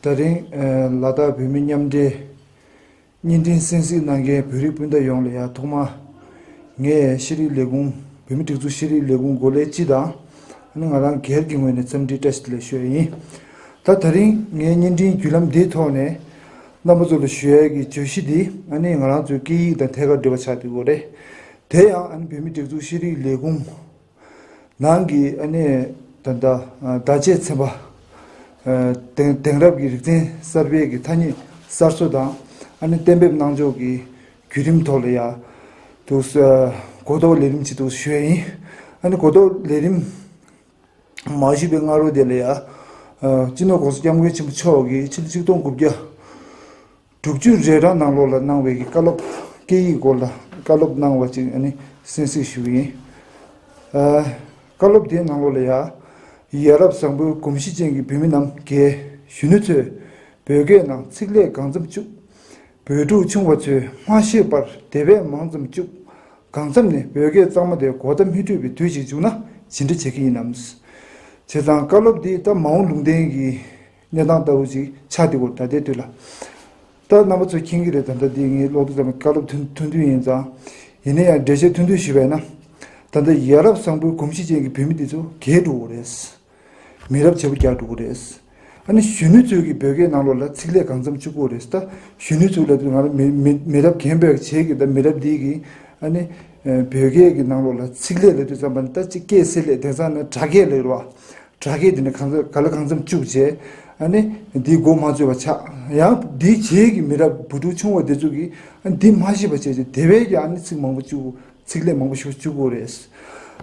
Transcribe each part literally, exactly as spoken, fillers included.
ད་རིང་ཨ་ལ་དྭགས་བོད་མི་མཉམ་འབྲེལ་བརྙན་འཕྲིན་གསན་གཟིགས་གནང་མཁན་བོད་རིགས་སྤུན་ཟླ་ཡོངས་ལ་ཡང་ཐོག་མར་ངས་ཤེས་རིག་ལས་ཁུངས་བོད་མི་སྒྲིག་འཛུགས་ཤེས་རིག་ལས་ཁུངས་སྒོ་ལས་སྤྱི་དང་ཨ་ནི་ང་རང་སྒེར་གྱི་ངོས་ནས་འཚམས་འདྲི་བཀྲ་ཤིས་བདེ་ལེགས་ཞུ་ཡ་ཡིན། ད་ད་རིང་ངའི་བརྙན་འཕྲིན་བརྒྱུད་ལམ་འདིའི་ཐོག་ནས་རྣམ་པ་ཚོ་ལ་ཞུ་ཡ་གི་བརྗོད་གཞི་འདི་ཨ་ནི་ང་རང་ཚོའི་སྐད་ཡིག་དང་ཐད་ཀར་འབྲེལ་བ་ཆགས་བསྡད་ཡོད་རེད། དེ་ཡང་ཨ་ནི་བོད་མི་སྒྲིག་འཛུགས་ཤེས་རིག་ལས་ཁུངས་ནང་གི་ཨ་ནི་ད་ལྟ་ཨ་བརྡ་ཆད་ཚན་པ། ཨ་དེང་དེང་རབས་ཀྱི་རིག་ཚན་གསར་སྤེལ་གྱི་ཐ་སྙད་གསར་བཟོ་དང་ཨ་ནི་གཏན་འབེབས་གནང་ཕྱོགས་ཀྱི་བརྒྱུད་རིམ་ཐོག་ལ་ཡ་འདུག་ཨ་གོ་རྟོགས་ལས་རིམ་ཅིག་འདུག་ཞུ་ཡ་ཡིན། ཨ་ནི་གོ་རྟོགས་ལས་རིམ་མ་ཞུས་པའི་སྔ་རོལ་དེ་ལ་ཡ་ཨ་སྤྱི་ནོར་གོང་ས་སྐྱབས་མགོན་ཆེན་པོ་མཆོག་གིས་ཕྱི་ལོ་ཆིག་སྟོང་དགུ་བརྒྱ་དྲུག་ཅུ་རེ་གྲངས་ནང་ལོགས་ལ་གནང་བའི་གི་བཀའ་སློབ། སྐད་ཡིག་སྐོར་ལ་བཀའ་སློབ་གནང་བ་ཅིག་ཨ་ནི་གསན་གཟིགས་ཞུ་གི་ཡིན། ཨ་བཀའ་སློབ་དེའི་ནང་ལོགས་ལ་ཡ། ཡ་རབས་བཟང་པོའི་གོམས་གཤིས་ཅན་གྱི་བོད་མི་རྣམས་ཀྱིས་གཞོན་ནུ་ཚོས་བོད་སྐད་ནང་ཚིག་ལྷད་གང་འཚམ་བཅུག་བོད་ཕྲུག་ཆུང་བ་ཚོས་སྨྲ་ཤེས་པར་དེ་བས་མང་ཙམ་བཅུག་གང་འཚམ་ནས་བོད་སྐད་གཙང་མ་དེ་གོ་བརྡ་མི་འཕྲོད་པའི་དུས་ཤིག་བྱུང་ན་ཇི་འདྲ་བྱེད་ཀྱི་ཡིན་ནམ། བྱས་ཙང་བཀའ་སློབ་འདི་ད་མ་འོངས་ལུང་བསྟན་གྱི་གནས་སྟངས་ལྟ་བུ་ཅིག་ཆགས་བསྡད་ཡོད་ད་ལྟའི་དུས་ལ། ད་རྣམ་པ་ཚོས་མཁྱེན་གྱི་རེད། ད་ལྟ་འདི་ངའི་ཀློག་དུས་ཙམ་བཀའ་སློབ་ཐུང་ཐུང་དུས་ཡིན་ཙང་། ཡིན་ན་ཡང་འགྲེལ་བཤད་ཐུང་ཐུང་ཞུས་པས་ན། ད་ལྟ་ཡ་རབས་བཟང་པོའི་གོམས་གཤིས་ཅན་གྱི་བོད་མི་འདི་ཚོ་རྒས་འགྲོ་གི་རེད། མི་རབས་ཆེ་པོ་རྒྱག་འགྲོ་གི་རེད། ཨ་ནི་གཞོན་ནུ་ཚོས་ཀྱི་བོད་སྐད་ནང་ལོགས་ལ་ཚིག་ལྷད་གང་འཚམ་བཅུག་གི་རེད། ད་གཞོན་ནུ་ཚོ་ལབ་དུས་ང་རང་མི་མི་མི་རབས་རྒན་པའི་བྱེས་ཀྱི་ད་མི་རབས་འདི་གི་ཨ་ནི་བོད་སྐད་ཀྱི་ནང་ལོགས་ལ་ཚིག་ལྷད་ལབ་དུས་ཙམ་པ་ནི་ད་ཅིག་སྐད་སེ་ལྷད་དེང་སང་ནི་སྒྲ་སྐད་ལབ་རེད་བ། སྒྲ་སྐད་དེ་ནི་གང་ཚ་ག་ལ་གང་འཚམ་བཅུག་བྱས། ཨ་ནི་འདི་མགོ་མ་ཚོས་པ་ཆགས། ཡང་འདི་བྱེས་ཀྱི་མི་རབས་བུ་ཕྲུག་ཆུང་བ་དེ་ཚོ་གིས་ཨ་འདི་མ་ཤེས་པ་བྱས་བྱས་དེ་བས་ཀྱང་ཨ་ནི་ཚིག་མང་པོ་བཅུག་ཚིག་ལྷད་མང་པོ་ཞིག་བཅུག་དགོས་རེད།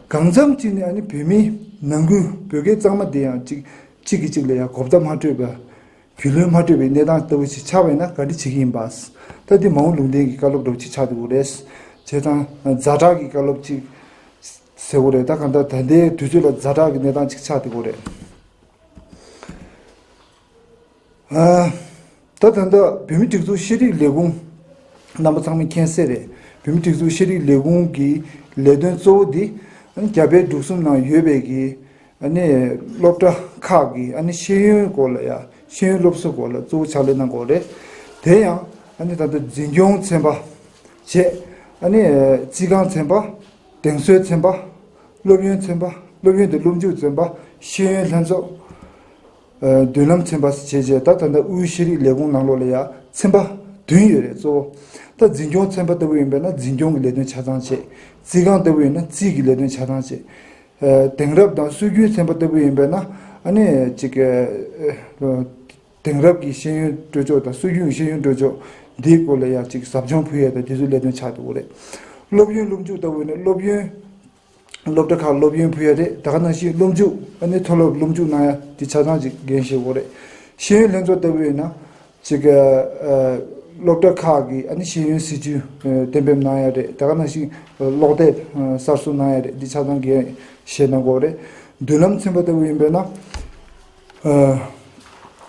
གང་འཚམ་ཅིག་ནི་ཨ་ནི་བོད་མི་ནང་ཁུལ་བོད་སྐད་གཙང་མ་དེ་ཡང་གཅིག་གཅིག་གིས་གཅིག་ལ་ཡང་གོ་བརྡ་མ་སྤྲོད་པ། རྒྱུས་ལོན་མ་སྤྲོད་པའི་གནས་སྟངས་ལྟ་བུ་ཞིག་ཆགས་པ་ཡིན་ན་ག་འདྲ་བྱེད་ཀྱི་ཡིན་པ། ད་འདི་མ་འོངས་ལུང་བསྟན་གྱི་བཀའ་སློབ་འདྲ་བོ་ཅིག་ཆགས་འདུག་རེད། བྱས་ཙང་ཛ་དྲག་གི་བཀའ་སློབ་ཅིག་ཟེར་བ་རེད། ད་གང་ལྟར་ད་ལྟའི་དུས་ཚོད་ལ་ཛ་དྲག་གི་གནས་སྟངས་ཅིག་ཆགས་འདུག་རེད། ཨ། ད་ད་ལྟ་བོད་མི་སྒྲིག་འཛུགས་ཤེས་རིག་ལས་ཁུངས་རྣམ་པ་ཚང་མས་མཁྱེན་གསལ་རེད། བོད་མི་སྒྲིག་འཛུགས་ཤེས་རིག་ལས་ཁུངས་ཀྱི་ལས་དོན་གཙོ་བོ་འདི་ཨ་ནི་རྒྱ་བལ་འབྲུག་གསུམ་ནང་ཡོད་པའི་གི་ཨ་ནི་སློབ་གྲྭ་ཁག་གི་ཨ་ནི་ཤེས་ཡོན་སྐོར་ལ་ཡ་ཤེས་ཡོན་སློབ་གསོ་སྐོར་ལ་གཙོ་བོ་ཕྱག་ལས་གནང་དགོས་རེད། དེ་ཡང་ཨ་ནི་ད་ལྟ་འཛིན་སྐྱོང་ཚན་པ་བྱས། ཨ་ནི་རྩིས་ཁང་ཚན་པ། གདེང་ཚོད་ཚན་པ། སློབ་ཡོན་ཚན་པ། སློབ་ཡོན་དང་སློབ་འཇུག་ཚན་པ། ཤེས་ཡོན་ལྷན་ཚོགས། ཨ་མདུན་ལམ་ཚན་པ་བྱས་རྗེས་ད་ད་ལྟ་དབུས་ཤེས་རིག་ལས་ཁུངས་ནང་ལོགས་ལ་ཡ་ཚན་པ་བདུན་ཡོད་རེད་གཙོ་བོ། ད་འཛིན་སྐྱོང་ཚན་པ་ལྟ་བུ་ཡིན་པས་ན་འཛིན་སྐྱོང་གི་ལས་དོན་ཆ་ཚང་བྱེད། རྩིས་ཁང་ལྟ་བུ་ཡིན་ན་རྩིས་ཀྱི་ལས་དོན་ཆ་ཚང་བྱེད། ཨ་དེང་རབས་དང་སྲོལ་རྒྱུན་ཚན་པ་ལྟ་བུ་ཡིན་པས་ན་ཨ་ནི་ཅིག་ཨ་དེང་རབས་ཀྱི་ཤེས་ཡོན་སྤྲོད་ཕྱོགས་དང་སྲོལ་རྒྱུན་གྱི་ཤེས་ཡོན་སྤྲོད་ཕྱོགས་འདིའི་སྐོར་ལ་ཡང་ཅིག་ཟབ་སྦྱོང་ཕུལ་ཡས་དང་དེ་ཚོའི་ལས་དོན་ཆགས་འདུག་གོ་རེད། སློབ་ཡོན་སློབ་འཇུག་ལྟ་བུ་ཡིན་ན་སློབ་ཡོན། སློབ་གྲྭ་ཁག་སློབ་ཡོན་ཕུལ་ཡ་རེད། ད་ག་ནང་བཞིན་སློབ་འཇུག་ཨ་ནི་མཐོ་སློབ་སློབ་འཇུག་གནང་ཡ་དེ་ཆ་ཚང་ཅིག་འགན་བཞེས་དགོས་རེད། ཤེས་ཡོན་ལྷན་ཚོགས་ལྟ་བུ་ཡིན་ན་ཅིག་ཨ་སློབ་གྲྭ་ཁག་གི་ཨ་ནི་ཤེས་ཡོན་སྲིད་ཇུས་ཨ་གཏན་འབེབས་གནང་ཡ་རེད། ད་ག་ནང་བཞིན་ཨ་ཀློག་དེབ་ཨ་གསར་བཟོ་གནང་ཡ་རེད། འདི་ཆ་ཚང་འགན་བཞེས་གནང་དགོས་རེད། མདུན་ལམ་ཚན་པ་ལྟ་བུ་ཡིན་པས་ན་ཨ་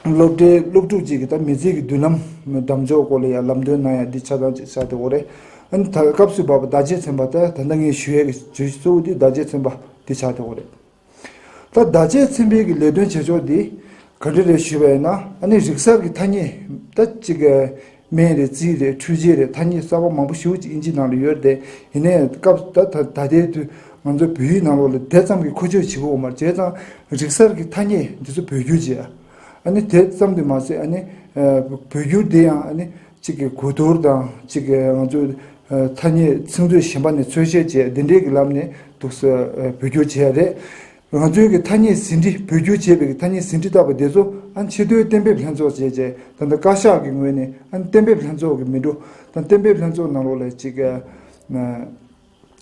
སློབ་གྲྭའི་སློབ་ཕྲུག་ཅིག་གི་ད་མི་ཚེ་གི་མདུན་ལམ་གདམ་འཇོག་སྐོར་ལ་ཡང་ལམ་སྟོན་གནང་ཡ་འདི་ཆ་ཚང་ཅིག་ཆགས་བསྡད་ཡོད་རེད། ཨ་ནི་ད་སྐབས་སུ་བབས་པ་བརྡ་ཆད་ཚན་པ་ད་ད་ལྟ་ངས་ཞུ་ཡས་ཀྱི་བརྗོད་གཞི་གཙོ་བོ་འདི་བརྡ་ཆད་ཚན་པ་འདི་ཆགས་བསྡད་ཡོད་རེད། ད་བརྡ་ཆད་ཚན་པའི་གི་ལས་དོན་བྱེད་ཕྱོགས་འདི་ག་འདྲ་རེད་ཞུས་པ་ཡིན་ན་ཨ་ནི་རིག་གསར་གྱི་ཐ་སྙད་ད་ཅིག་སྨན་རེད་རྩིས་རེད་འཕྲུལ་ཆས་རེད་ཐ་སྙད་གསར་པ་མང་པོ་ཞེ་པོ་ཅིག་དབྱིན་ཇིའི་ནང་ལ་ཡོད་རེད་དེ། ཡིན་ནའི་སྐབས་ད་ད་ད་ལྟའི་དུས་ང་ཚོ་བོད་ཡིག་ནང་ལོགས་ལ་དེ་ཙམ་གྱི་མཁོ་ཆས་བྱེད་ཀྱི་ཡོད་མ་རེད། བྱས་ཙང་རིག་གསར་གྱི་ཐ་སྙད་འདི་ཚོ་བོད་བསྒྱུར་བྱས། ཨ་ནི་དེ་ཙམ་དུ་མ་ཟད་ཨ་ནི་ཨ་བོད་བསྒྱུར་དེ་ཡང་ཨ་ནི་གཅིག་གི་གོ་བསྡུར་དང་གཅིག་གི་ང་ཚོའི་ཨ་ཐ་སྙད་ཚིག་མཛོད་གཞན་པ་ནས་འཚོལ་བཤེར་བྱས་འདི་འདྲའི་གི་ལམ་ནས་འདུག་སེ་ཨ་བོད་བསྒྱུར་བྱས་རེད། ང་ཚོའི་གི་ཐ་སྙད་ཟིན་བྲིས་བོད་བསྒྱུར་བྱས་པའི་གི་ཐ་སྙད་ཟིན་བྲིས་བཏབ་པ་དེ་ཚོ་ཨ་ནི་ཆེས་མཐོའི་གཏན་འབེབས་ལྷན་ཚོགས་བྱས་རྗེས་ད་ལྟ་བཀའ་ཤག་གི་ངོས་ནས་ཨ་ནི་གཏན་འབེབས་ལྷན་ཚོགས་ཀྱི་མི་འགྲོ་དང་གཏན་འབེབས་ལྷན་ཚོགས་ནང་ལོགས་ལ་ཅིག་ཨ་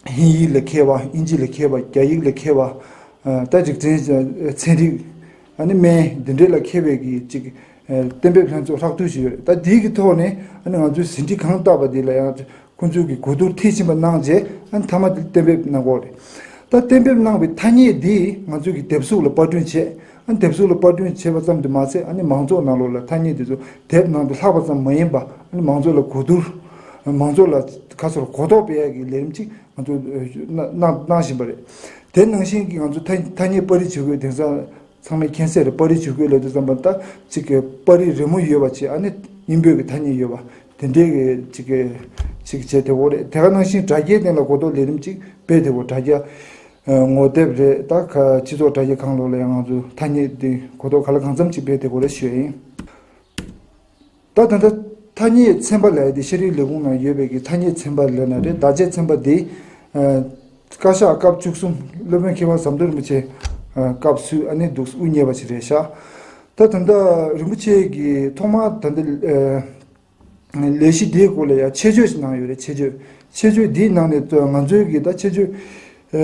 ཧིན་ཡིག་ལ་མཁས་པ་དབྱིན་ཇི་ལ་མཁས་པ་རྒྱ་ཡིག་ལ་མཁས་པ་ཨ་ད་རིག་ཚན་ཚན་རིག་ཨ་ནི་སྨན་འདི་འདྲས་ལ་མཁས་པའི་གི་ཅིག་ཨ་གཏན་འབེབས་ལྷན་ཚོགས་ལྷག་བསྡུས་ཤིག་ཡོད་རེད། ད་འདིའི་གི་ཐོག་ནས་ཨ་ནི་ང་ཚོས་ཟིན་བྲིས་གང་བཏབ་པ་འདི་ལ་ཡང་། ཁོང་ཚོས་ཀྱི་གོ་བསྡུར་མཐིལ་ཕྱིན་པ་གནང་རྗེས་ཨ་ནི་མཐའ་མ་དེ་གཏན་འབེབས་གནང་དགོས་རེད། ད་གཏན་འབེབས་གནང་བའི་ཐ་སྙད་འདི་ང་ཚོས་ཀྱི་དེབ་གཟུགས་ལ་པར་སྐྲུན་བྱས། ཨ་ནི་དེབ་གཟུགས་ལ་པར་སྐྲུན་བྱས་པ་ཙམ་དུ་མ་ཟད་ཨ་ནི་མང་ཚོགས་ནང་ལོགས་ལ་ཐ་སྙད་དེ་ཚོ་དེབ་ནང་དུ་ལྷག་པ་ཙམ་མ་ཡིན་པ་ཨ་ནི་མང་ཚོགས་ལ་གོ་བསྡུར། མང་ཚོགས་ལ་ཁ་སོར་གོ་རྟོགས་སྤེལ་ཡག་གི་ལས་རིམ་ཅིག་ང་ཚོས་གནང་གནང་བཞིན་པ་རེད། དེ་ནང་བཞིན་གྱི་ང་ཚོ་ཐ་ཐ་སྙད་པར་རིས་བྱེད་དགོས་དེང་སང་། ཚང་མས་མཁྱེན་གསལ་རེད། པར་རིས་ཇུས་འགོད་ལབ་དུས་ཙམ་པ་ད་ཅིག་གི་པར་རིས་རི་མོ་ཡོད་པ་ཅིག་ཨ་ནི་དབྱིན་བོད་ཀྱི་ཐ་སྙད་ཡོད་པ་དེ་འདྲའི་གི་ཅིག་གི་ཅིག་བྱས་དེ་འོ་རེད། དེ་ག་ནང་བཞིན་དྲ་རྒྱའི་སྟེང་ལ་གོ་རྟོགས་ལས་རིམ་ཅིག་སྤེལ་དེ་འོ་དྲ་རྒྱ་ངོ་དེབ་རེད། ད་ག་སྤྱི་ཚོགས་དྲ་རྒྱ་ཁང་ལོགས་ལ་ཡང་ང་ཚོ་ཐ་སྙད་དེ་གོ་རྟོགས་ག་ལ་གང་འཚམ་ཅིག་སྤེལ་དེ་འོ་རེད་ཞུ་ཡ་ཡིན། ད་ད་ལྟ་ཐ་སྙད་ཚན་པ་ལབ་ཡ་དེ་ཤེས་རིག་ལས་ཁུངས་ནང་ཡོད་པའི་གི་ཐ་སྙད་ཚན་པ་ལབ་ན་རེད། བརྡ་ཆད་ཚན་པ་དེ་ཨ་བཀའ་ཤག་སྐབས་བཅུ་གསུམ་སློབ་དཔོན་མཁས་དབང་ཟམ་གདོང་རིན་པོ་ཆེ་ཨ་སྐབས་སུ་ཨ་ནི་འདུག་དབུ་བརྙེས་པ་ཞིག་རེད་ཤག་ད་ད་ལྟ་རིན་པོ་ཆེ་གིས་ཐོག་མར་ད་ལྟ་ཨ་ལས་གཞི་འདིའི་སྐོར་ལ་ཡང་ཆེད་བརྗོད་ཅིག་གནང་ཡོད་རེད། ཆེད་བརྗོད། ཆེད་བརྗོད་འདིའི་ནང་ནས་ད་ང་ཚོའི་གི་ད་ཆེད་བརྗོད་ཨ་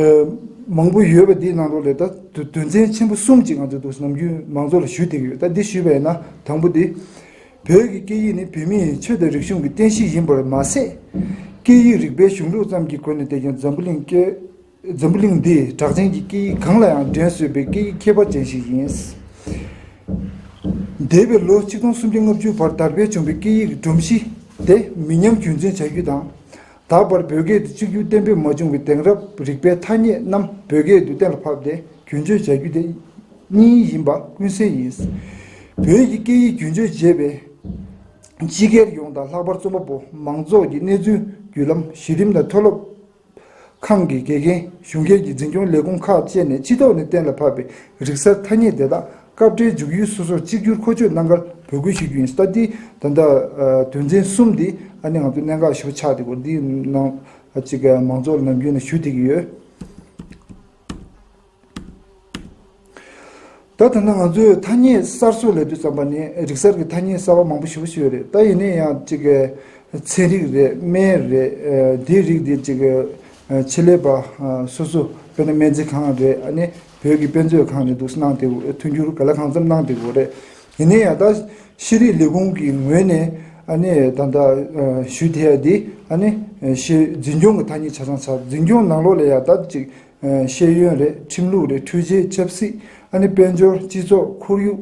མང་པོ་ཡོད་པ་འདིའི་ནང་ལོགས་ལས་ད་དོན་ཚན་ཆེན་པོ་གསུམ་ཅིག་ང་ཚོས་འདུག་ནམ་རྒྱུན་མང་ཚོགས་ལ་ཞུ་བསྡད་ཀྱི་ཡོད། ད་འདི་ཞུས་པ་ཡིན་ན་དང་པོ་འདི། བོད་ཀྱི་སྐད་ཡིག་ནི་བོད་མིའི་ཆོས་དང་རིག་གཞུང་གི་རྟེན་གཞི་ཡིན་པར་མ་ཟད། སྐད་ཡིག་རིག་པའི་གཞུང་ལུགས་ཙམ་གྱི་སྒོ་ནས་བལྟས་ཀྱང་འཛམ་བུ་གླིང་སྐད། འཛམ་བུ་གླིང་འདིའི་གྲགས་ཅན་གྱི་སྐད་ཡིག་གང་ལ་ཡང་འགྲན་བཟོད་པའི་སྐད་ཡིག་ཁྱད་པར་ཅན་ཞིག་ཡིན། འདས་པའི་ལོ་ཆིག་སྟོང་སུམ་བརྒྱ་ལྔ་བཅུ་བར་དར་སྤེལ་བྱུང་བའི་སྐད་ཡིག་སྒྲོམ་གཞི་དེ་མི་ཉམས་རྒྱུན་འཛིན་བྱ་རྒྱུ་དང་། ད་བར་བོད་སྐད་དུ་གཅིག་གྱུར་གཏན་འབེབས་མ་བྱུང་བའི་དེང་རབས་རིག་པའི་ཐ་སྙད་རྣམས་བོད་སྐད་དུ་གཏན་ལ་ཕབ་སྟེ་རྒྱུན་སྤྱོད་བྱ་རྒྱུ་དེ་གཉིས་ཡིན་པ་ཀུན་གསལ་ཡིན། བོད་ཀྱི་སྐད་ཡིག་རྒྱུན་སྤྱོད་བྱེད་པའི་སྤྱི་སྒེར་ཡོངས་དང་ལྷག་པར་རྩོམ་པ་པོ་མང་ཚོགས་ཀྱི་གནས་ཚུལ་བརྒྱུད་ལམ་གཞི་རིམ་དང་མཐོ་སློབ་ཁང་གི་དགེ་རྒན་གཞུང་སྒེར་གྱི་འཛིན་སྐྱོང་ལས་ཁུངས་ཁག་བཅས་ནས་སྤྱི་ཐོག་ནས་གཏན་ལ་ཕབ་པའི་རིག་གསར་ཐ་སྙད་དེ་དག་སྐབས་འཕྲལ་འཇུག་ཡུལ་སོ་སོར་གཅིག་གྱུར་མཁོ་སྤྱོད་གནང་གར་འབོད་སྐུལ་ཞུ་རྒྱུ་ཡིན། ད་འདི་ད་ལྟ་དོན་ཚན་གསུམ་འདི་ཨ་ནི་ང་ཚོ་གནད་འགག་ཞེ་པོ་ཆགས་འདུག་འདི་ནང་ཅིག་མང་ཚོགས་ལ་ནམ་རྒྱུན་ནས་ཞུ་བསྡད་ཀྱི་ཡོད། ད་ད་ལྟ་ང་ཚོས་ཐ་སྙད་གསར་བཟོ་ལབ་དུས་ཙམ་པ་ནི་རིག་གསར་གྱི་ཐ་སྙད་གསར་པ་མང་པོ་ཞེ་པོ་ཞིག་ཡོད་རེད། ད་ཡིན་ནའི་ཡང་ཅིག་ཚན་རིག་རེད། སྨན་རེད། འདིའི་རིགས་འདི་ཅིག་ཆེད་ལས་པ་སོ་སོ་དཔེར་ན་སྨན་རྩིས་ཁང་རེད། ཨ་ནི་བོད་ཀྱི་དཔེ་མཛོད་ཁང་ནས་འདུག་གནང་དེ་མཐུན་འགྱུར་ག་ལ་གང་འཚམ་གནང་དེ་དགོས་རེད། ཡིན་ནའི་ཡང་ད་ཤེས་རིག་ལས་ཁུངས་ཀྱི་ངོས་ནས་ཨ་ནི་ད་ལྟ་ཞུ་དེ་ཡ་འདི་ཨ་ནི་ཤེས་འཛིན་སྐྱོང་གི་ཐ་སྙད་ཆ་ཚང་ཆགས། འཛིན་སྐྱོང་ནང་ལོགས་ལ་ཡ་ད་ཅིག་ཤེས་ཡོན་རེད། ཁྲིམས་ལུགས་རེད། འཕྲུལ་ཆས། ཆབ་སྲིད། ཨ་ནི་དཔལ་འབྱོར། སྤྱི་ཚོགས། ཁོར་ཡུག་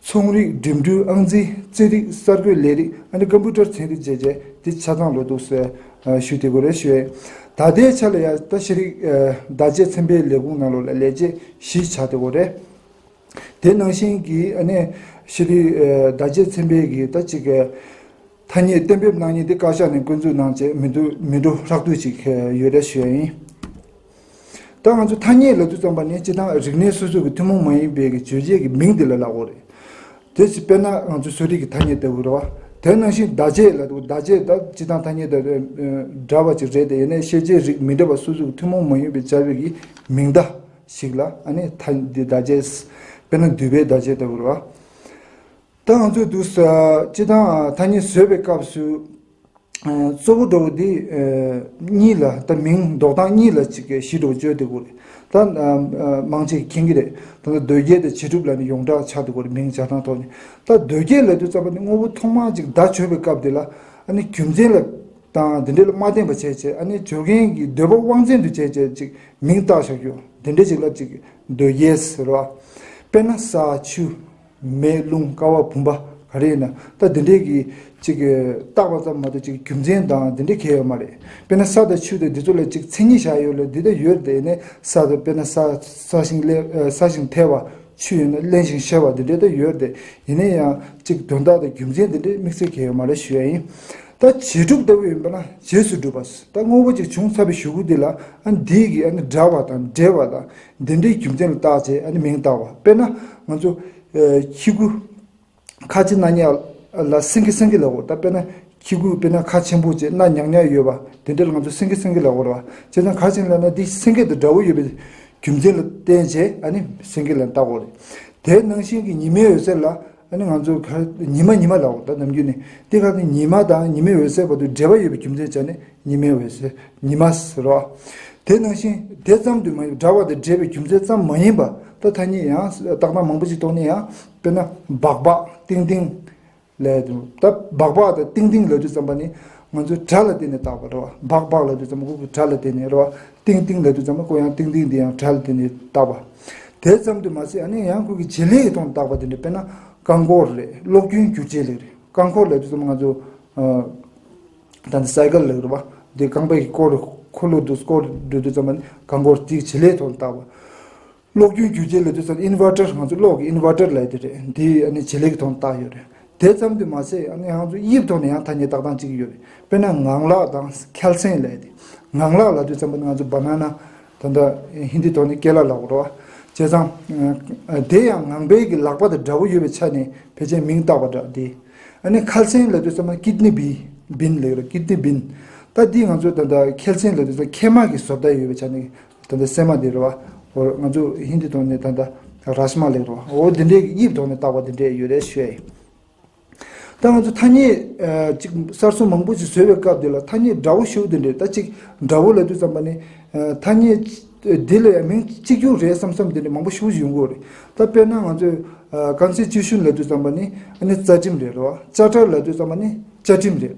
ཚོང་རིག་འགྲིམ་འགྲུལ། ཨང་རྩིས། རྩེད་རིགས། གསར་འགོད་ལས་རིགས། ཨ་ནི་ཀམ་པུ་ཊར་ཚན་རིག་བཅས་བཅས་འདི་ཆ་ཚང་ལོ་འདུག་ཟེར་ཞུ་དེ་གོ་རེད་ཞུ་ཡས། ད་ལྟའི་ཆ་ལ་ཡ་ད་ཤེས་རིག་བརྡ་ཆད་ཚན་པའི་ལས་ཁུངས་ནང་ལོགས་ལ་ལས་བྱེད་བཞི་ཆགས་དེ་གོ་རེད། དེ་ནང་བཞིན་གྱི་ཨ་ནི་ཤེས་རིག་བརྡ་ཆད་ཚན་པའི་གི་ད་ཅིག་ཐ་སྙད་གཏན་འབེབས་གནང་མཁན་དེ་བཀའ་ཤག་ནས་འགོ་འཛུགས་གནང་བྱས་མི་འགྲོ་མི་འགྲོ་ཧྲག་བསྡུས་ཅིག་ཡོད་རེད་ཞུ་ཡ་ཡིན། ད་ང་ཚོ་ཐ་སྙད་ལབ་དུས་ཙམ་པ་ནི་སྤྱིར་བཏང་རིག་གནས་སོ་སོ་གི་ཐུན་མོང་མ་ཡིན་པའི་གི་བརྗོད་བྱེད་ཀྱི་མིང་དེ་ལ་ལབ་དགོས་རེད། དེ་ཅི་དཔེར་ན་ང་ཚོ་གསོ་རིག་གི་ཐ་སྙད་ལྟ་བུ་རེད་བ། དེ་ནང་བཞིན་བརྡ་ཆད་ལབ་དུས་བརྡ་ཆད་ད་སྤྱིར་བཏང་ཐ་སྙད་དང་འདྲ་བ་ཅིག་རེད་དེ། ཡིན་ནའི་ཤེས་བྱའི་རིགས་མི་འདྲ་བ་སོ་སོ་གི་ཐུན་མོང་མ་ཡིན་པའི་སྦྱར་བའི་གི་མིང་བརྡ་ཞིག་ལ་ཨ་ནི་ཐ་འདི་བརྡ་ཆད། དཔེར་ན་འདུས་པའི་བརྡ་ཆད་ལྟ་བུ་རེད་བ། ད་ང་ཚོས་འདུག་ས་སྤྱིར་བཏང་ཐ་སྙད་བཟོས་པའི་སྐབས་སུ་ཨ་གཙོ་བོ་འདྲ་བོ་འདི་ཨ་གཉིས་ལ་ད་མིང་འདོགས་སྟངས་གཉིས་ལ་ཅིག་གི་གཞི་འདྲ་བོ་བཅོལ་བསྡད་དགོས་རེད། ད་ཨ་ཨ་མང་ཆེ་གིས་མཁྱེན་གྱི་རེད། ད་ལྟ་ཟློས་སྐྱེལ་དང་བྱེད་སྒྲུབ་ལབ་ནས་ཡོངས་གྲགས་ཆགས་བསྡད་དགོས་རེད། མིང་སྦྱར་སྟངས་ཐོག་ནས། ད་ཟློས་སྐྱེལ་ལབ་དུས་ཙམ་པ་ནི་དངོས་པོ་ཐོག་མར་ཅིག་བརྡ་བརྗོད་པའི་སྐབས་དེ་ལ་ཨ་ནི་རྒྱུ་མཚན་ལ་དང་དེ་འདྲ་ལ་མ་བརྟེན་པ་བྱས་བྱས་ཨ་ནི་བརྗོད་མཁན་གྱི་འདོད་པ་དབང་བཙན་དུ་བྱས་བྱས་ཅིག་མིང་བཏགས་བཞག་རྒྱུ་དེ་འདྲ་ཅིག་ལ་ཅིག་ཟློས་སྐྱེལ་ཟེར་བ། དཔེར་ན་ས་ཆུ། མེ་རླུང་ཀ་བ་བུམ་པ་ག་རེ་ཡིན་ན་ད་འདི་འདྲའི་གི་ཅིག་གི་བཏགས་པ་ཙམ་མ་གཏོགས་ཅིག་རྒྱུ་མཚན་དང་འདི་འདྲའི་གང་ཡང་ཡོད་མ་རེད། དཔེར་ན་ས་དང་ཆུ་དང་འདི་ཚོ་ལ་ཅིག་མཚན་ཉིད་བཞག་ཡོད་ལ་འདི་ལྟར་ཡོད་དེ། ཡིན་ནའི་ས་དང་དཔེར་ན་ས་ས་ཞིང་ལས་ས་ཞིང་ཐལ་བ། ཆུ་ཡིན་ན་བརླན་ཞིང་གཤེར་བ་འདི་འདྲའི་ད་ཡོད་དེ། ཡིན་ནའི་ཡང་ཅིག་དོན་དག་དང་རྒྱུ་མཚན་འདི་འདྲའི་དམིགས་བསལ་གང་ཡང་ཡོད་མ་རེད་ཞུ་ཡ་ཡིན། ད་བྱེད་སྒྲུབ་ལྟ་བུ་ཡིན་པ་ན་རྗེས་སུ་སྒྲུབ་པ། ད་དངོས་པོ་ཅིག་བྱུང་ཚར་བའི་གཞུག་གུ་འདི་ལ་ཨ་འདིས་ཀྱིས་ཨ་ནི་འདྲ་བ་དང་འབྲེལ་བ་དང་འདི་འདྲའི་རྒྱུ་མཚན་ལ་བཏགས་བྱས་ཨ་ནི་མིང་བཏགས་པ། དཔེར་ན་ང་ཚོ་ཨ་ཁྱི་གུ་ཁ་ཆེ་སྣ་ཉག་ལ་སེང་གེ་སེང་གེ་ལབ་དགོས། ད་དཔེར་ན་ཁྱི་གུ་དཔེར་ན་ཁ་ཆེན་པོ་བྱས་སྣ་ཉག་ཉག་ཡོད་པ་དེ་འདྲ་ལ་ང་ཚོ་སེང་གེ་སེང་གེ་ལབ་དགོས་རེད་བ། བྱས་ཙང་ཁ་ཆེན་ལབ་ན་འདི་སེང་གེ་དང་འདྲ་བོ་ཡོད་པའི་རྒྱུ་མཚན་ལ་བརྟེན་བྱས་ཨ་ནི་སེང་གེ་ལབ་བཏགས་དགོས་རེད། དེ་ནང་བཞིན་གྱི་ཉི་མའི་འོད་ཟེར་ལ་ཨ་ནི་ང་ཚོ་ག་ཉི་མ་ཉི་མ་ལབ་དགོས། ད་ནམ་རྒྱུན་ནས་འདི་ག་ནི་ཉི་མ་དང་ཉི་མའི་འོད་ཟེར་བར་དུ་འབྲེལ་བ་ཡོད་པའི་རྒྱུ་མཚན་བྱས་ནས་ཉི་མའི་འོད་ཟེར་ཉི་མ་ཟེར་རོ། དེ་ནང་བཞིན་དེ་ཙམ་དུ་མ་ཡིན་འདྲ་བ་དང་འབྲེལ་བའི་རྒྱུ་མཚན་ཙམ་མ་ཡིན་པ་ད་ཐ་སྙད་ཡང་བཏགས་སྟངས་མང་པོ་ཅིག་ཐོག་ནས་ཡང་དཔེར་ན་སྦག་སྦག་ཏིང་ཏིང་ལབ་དུས་ད་སྦག་སྦག་དང་ཏིང་ཏིང་ལབ་དུས་ཙམ་པ་ནི་ང་ཚོས་སྒྲ་ལ་བརྟེན་ནས་བཏགས་པ་རེད་བ། སྦག་སྦག་ལབ་དུས་ཙམ་པ་ཁོ་གི་སྒྲ་ལ་བརྟེན་ནས་རེད་བ། ཏིང་ཏིང་ལབ་དུས་ཙམ་པ་ཁོ་ཡང་ཏིང་ཏིང་འདི་ཡང་སྒྲ་ལ་བརྟེན་ནས་བཏགས་པ། དེ་ཙམ་དུ་མ་ཟད་ཨ་ནི་ཡང་ཁོ་གི་བྱེད་ལས་ཀྱི་ཐོག་ནས་བཏགས་པ་དེ་འདྲ། དཔེར་ན་རྐང་འཁོར་རེད། གློག་རྒྱུན་བསྒྱུར་བྱེད་ལས་རེད། རྐང་འཁོར་ལབ་དུས་ཙམ་པ་ང་ཚོ་ཨ་ད་ནི་སའི་ཀལ་ལབ་རེད་བ། འདི་རྐང་པའི་སྐོར་འཁོར་ལོ་འདུག་སྐོར་འགྲོ་དུས་ཙམ་པ་ནི་རྐང་འཁོར་དེའི་བྱེད་ལས་ཐོག་ནས་བཏགས་པ། གློག་རྒྱུན་བརྒྱུད་སྐྱེལ་ལབ་དུས་ཙམ་ཨིན་ཝར་ཊར། ང་ཚོ་གློག་གི་ཨིན་ཝར་ཊར་ལབ་ཡ་དེ་རེད། འདི་ཨ་ནི་བྱེད་ལས་ཀྱི་ཐོག་ནས་བཏགས་ཡོད་རེད། དེ་ཙམ་དུ་མ་ཟད་ཨ་ནི་ང་ཚོ་དབྱིབས་ཐོག་ནས་ཡང་ཐ་སྙད་བཏགས་སྟངས་གཅིག་ཡོད་རེད། དཔེར་ན་ངང་ལག་དང་ཁལ་སེང་ལབ་ཡ་དེ། ངང་ལག་ལབ་དུས་ཙམ་པ་ནི་ང་ཚོ་བ་ན་ན། ད་ལྟ་ཧིན་དི་ཐོག་ནས་ཀེ་ལ་ལབ་དགོས་རེད་བ། བྱས་ཙང་། ཨ། དེ་ཡང་ངང་པའི་གི་ལག་པ་དང་འདྲ་བོ་ཡོད་པའི་ཆ་ནས་ཕལ་ཆེར་མིང་བཏགས་པ་འདྲ་དེ། ཨ་ནི་ཁལ་སེང་ལབ་དུས་ཙམ་པ་ཀིད་ནི་བི་བིན་ལབ་རེད། ཀིད་ནི་བིན། ད་འདི་ང་ཚོ་ད་ལྟ་ཁལ་སེང་ལབ་དུས་ཙམ་མཁལ་མ་གི་བཟོ་ལྟ་ཡོད་པའི་ཆ་ནས་ད་ལྟ་སྲན་མ་དེ་རེད་བ། འོ་ང་ཚོ་ཧིན་དི་ཐོག་ནས་ད་ལྟ་རཱཇ་མ་ལབ་རེད་བ། འོ་དེ་འདྲའི་གི་དབྱིབས་ཐོག་ནས་བཏགས་པ་དེ་འདྲས་ཡོད་རེད་ཞུ་ཡ་ཡིན། ད་ང་ཚོ་ཐ་སྙད་ཨ་ཅིག་གསར་བཟོ་མང་པོ་ཅིག་བཟོས་པའི་སྐབས་དེ་ལ་ཐ་སྙད་འདྲ་བོ་ཞེ་པོ་དེ་འདྲས། ད་ཅིག་འདྲ་བོ་ལབ་དུས་ཙམ་པ་ནི་ཨ་ཐ་སྙད་འདི་ལ་ཡང་མིང་གཅིག་གྱུར་རེད་བསམ་བསམ་དེ་འདྲས་མང་པོ་ཞེ་པོ་ཅིག་ཡོང་གི་ཡོད་རེད། ད་དཔེར་ན་ང་ཚོས་ཨ་ཀོན་སི་ཊི་ཊུ་ཤན་ལབ་དུས་ཙམ་པ་ནི་ཨ་ནི་རྩ་ཁྲིམས་རེད་རོ། ཅར་ཊར་ལབ་དུས་ཙམ་པ་ནི་བཅའ་ཁྲིམས་རེད།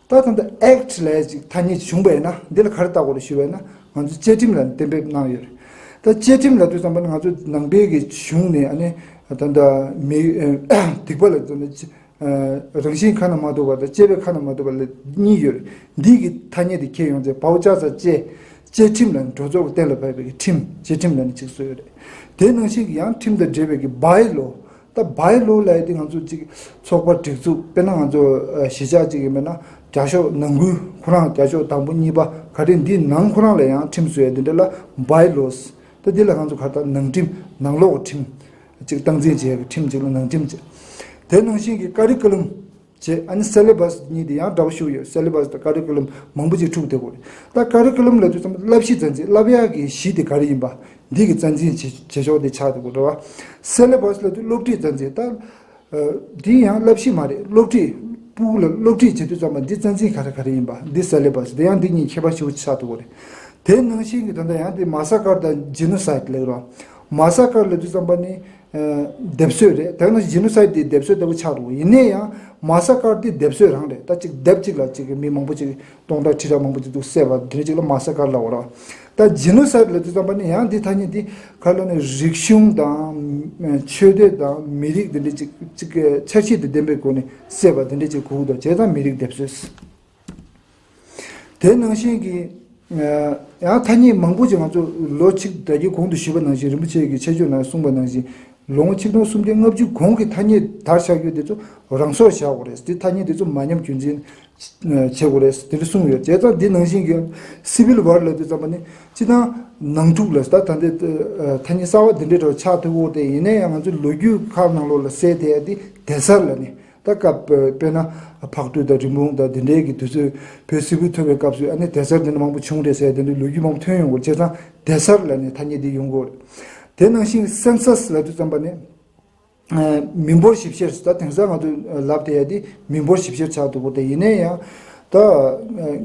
ད་ད་ལྟ་ཨེཀ་ཊི་ལབ་ཡ་ཅིག་ཐ་སྙད་བྱུང་བ་ཡིན་ན་འདི་ལ་ག་རེ་བཏགས་དགོས་རེད་ཞུས་པ་ཡིན་ན་ང་ཚོས་བཅའ་ཁྲིམས་ལབ་ནས་གཏན་འབེབས་གནང་ཡོད་རེད། ད་བཅའ་ཁྲིམས་ལབ་དུས་ཙམ་པ་ང་ཚོ་ནང་པའི་གི་གཞུང་ནས་ཨ་ནི་ད་ལྟ་མི་སྡིག་པ་ལ་ཙམ་ནས་རང་བཞིན་ཁ་ན་མ་ཐོ་བ་དང་བཅས་པའི་ཁ་ན་མ་ཐོ་བ་ལ་གཉིས་ཡོད་རེད། འདི་གི་ཐ་སྙད་དེ་ཁྱེར་ཡོང་ཚེ་བའོ་ཅ་ས་བཅས་བཅའ་ཁྲིམས་ལབ་ནས་གྲོས་ཚོགས་ཀྱི་གཏན་ལ་ཕབ་པའི་གི་ཁྲིམས་བཅའ་ཁྲིམས་ལབ་ནས་ཅིག་བཟོས་ཡོད་རེད། དེ་ནང་བཞིན་གི་ཡང་ཁྲིམས་དང་འབྲེལ་བའི་གི་བྷའི་ལོ། ད་བྷའི་ལོ་ལབ་ཡ་དེ་ང་ཚོ་ཅིག་ཚོགས་པ་སྒྲིག་འཛུགས། དཔེར་ན་ང་ཚོ་ཨ་གཞིས་ཆགས་ཅིག་ཡིན་པ་ན་བརྒྱ་ཤོག་ནང་ཁུལ་ཁོ་རང་བརྒྱ་ཤོག་དང་པོ་གཉིས་པ་ག་རེ་འདིའི་ནང་ཁོ་རང་ལ་ཡང་ཁྲིམས་བཟོ་ཡ་དེ་འདྲ་ལ་བྷའི་ལོས། ད་འདི་ལ་ང་ཚོ་ག་རེ་ད་ནང་ཁྲིམས་ནང་ལོགས་ཁྲིམས་ཅིག་སྟངས་འཛིན་བྱེད་ཡ་གི་ཁྲིམས་ཅིག་ལ་ནང་ཁྲིམས་བྱེད། དེ་ནང་བཞིན་གྱི་ཀ་རི་ཀུ་ལམ་བྱེད། ཨ་ནི་སེ་ལེ་བྷ་སི་གཉིས་དེ་ཡང་འདྲ་བོ་ཞིག་ཡོད། སེ་ལེ་བྷ་སི་དང་ཀ་རི་ཀུ་ལམ་མང་པོ་ཅིག་འཁྲུག་བསྡད་ཡོད་རེད། ད་ཀ་རི་ཀུ་ལམ་ལབ་དུས་ཙམ་པ་བསླབ་གཞི་རྩ་འཛིན་བསླབ་ཡག་གི་གཞི་དེ་ག་རེ་ཡིན་པ། འདི་གི་རྩ་འཛིན་བྱེད་བྱེད་ཕྱོགས་དེ་ཆགས་འདུག་གོ་རེད་བ། སེ་ལེ་བྷ་སི་ལབ་དུས་སློབ་ཁྲིད་རྩ་འཛིན་ད། ཨ་འདི་ཡང་བསླབ་གཞི་མ་རེད། སློབ་ཁྲིད། ཕྲུ་གུ་ལ་སློབ་ཁྲིད་བྱེད་དུས་ཙམ་པ་འདི་རྩ་འཛིན་ག་རེ་ག་རེ་ཡིན་པ་འདི་སེ་ལེ་བྷ་སི་དེ་ཡང་འདི་གཉིས་ཁྱད་པར་ཞེ་པོ་ཆགས་འདུག་གོ་རེད། དེ་ནང་བཞིན་གྱི་ད་ལྟ་ཡང་དེ་མ་ས་ཀར་དང་ཇི་ནོ་སའིད་ལབ་རོགས། མ་ས་ཀར་ལབ་དུས་ཙམ་པ་ནི་ཨ་སྡེབ་གསོད་རེད། དེ་ནང་ཇི་ནོ་སའིད་དེ་སྡེབ་གསོད་ལྟ་བུ་ཆགས་འདུག་ཡིན་ནའི་ཡང་མ་ས་ཀར་དེ་སྡེབ་གསོད་རང་རེད། ད་ཅིག་སྡེབ་ཅིག་ལ་ཅིག་གི་མི་མང་པོ་ཅིག་སྟོང་ཕྲག་ཁྲི་ཕྲག་མང་པོ་ཅིག་འདུག་བསད་པ་དེ་འདྲ་ཅིག་ལ་མ་ས་ཀར་ལབ་པ་རེད། ད་ཇི་ནོ་སའིད་ལབ་དུས་ཙམ་པ་ནི་ཡང་འདི་ཐ་སྙད་འདི་ག་ལ་ནི་རིག་གཞུང་དང་ཆོས་དད་དང་མི་རིགས་དེ་འདྲ་ཅིག་ཅིག་ཆ་ཤས་དང་ལྡན་པའི་སྒོ་ནས་བསད་པ་དེ་འདྲ་ཅིག་གོ་གི་འདུག་བྱས་ཙང་མི་རིགས་སྡེབ་གསོད། དེ་ནང་བཞིན་གྱི་ཡང་ཐ་སྙད་མང་པོ་ཅིག་ང་ཚོ་ལོ་གཅིག་ད་གིན་གོང་དུ་ཞུས་པ་ནང་བཞིན་རིན་པོ་ཆེ་གི་ཆེ་བརྗོད་ནང་གསུངས་པ་ནང་བཞིན་ལོ་ངོ་ཆིག་སྟོང་སུམ་བརྒྱ་ལྔ་བཅུ་གོང་གི་ཐ་སྙད་དར་ཆགས་རྒྱུ་དེ་ཚོ་རང་སོར་བཞག་དགོས་རེད། དེ་ཐ་སྙད་དེ་ཚོ་མ་ཉམས་རྒྱུན་འཛིན་བྱེད་དགོས་རེད་དེ་འདྲ་གསུངས་ཡོད། བྱས་ཙང་འདི་ནང་བཞིན་གྱི་སི་བིལ་ཝར་ལབ་དུས་ཙམ་པ་ནི་སྤྱི་བཏང་ནང་འཁྲུག་ལ་ད་ད་འདི་ཐ་སྙད་གསར་བ་འདི་འདྲའི་འདྲ་བོ་ཆགས་ཐུབ་ཀྱི་ཡོད་དེ། ཡིན་ན་ཡང་ང་ཚོའི་ལོ་རྒྱུས་ཁག་ནང་ལོགས་ལ་གསལ་དེ་ཡ་དེ་སྡེ་གཟར་ལབ་ནས། ད་སྐབས་དཔེར་ན་ཕག་གྲུ་དང་རིན་སྤུངས་དང་དེ་འདྲའི་གི་དུས་ཚོད་བོད་སིལ་བུ་ཐོར་བའི་སྐབས་སུ་ཨ་ནི་སྡེ་གཟར་དེ་འདྲ་མང་པོ་བྱུང་རེད་ཟེར་དེ་འདྲའི་ལོ་རྒྱུས་མང་པོ་ཐོན་ཡོང་གི་ཡོད། བྱས་ཙང་སྡེ་གཟར་ལབ་ནས་ཐ་སྙད་འདི་ཡོང་གི་ཡོད་རེད། དེ་ནང་བཞིན་སེན་སཱས་ལབ་དུས་ཙམ་པ་ནི་མི་འབོར་ཞིབ་བཤེར། ད་དེང་སང་ང་ཚོ་ལབ་བསྡད་ཡ་དེ་མི་འབོར་ཞིབ་བཤེར་ཆགས་འདུག་གོ། དེ་ཡིན་ན་ཡང་ད་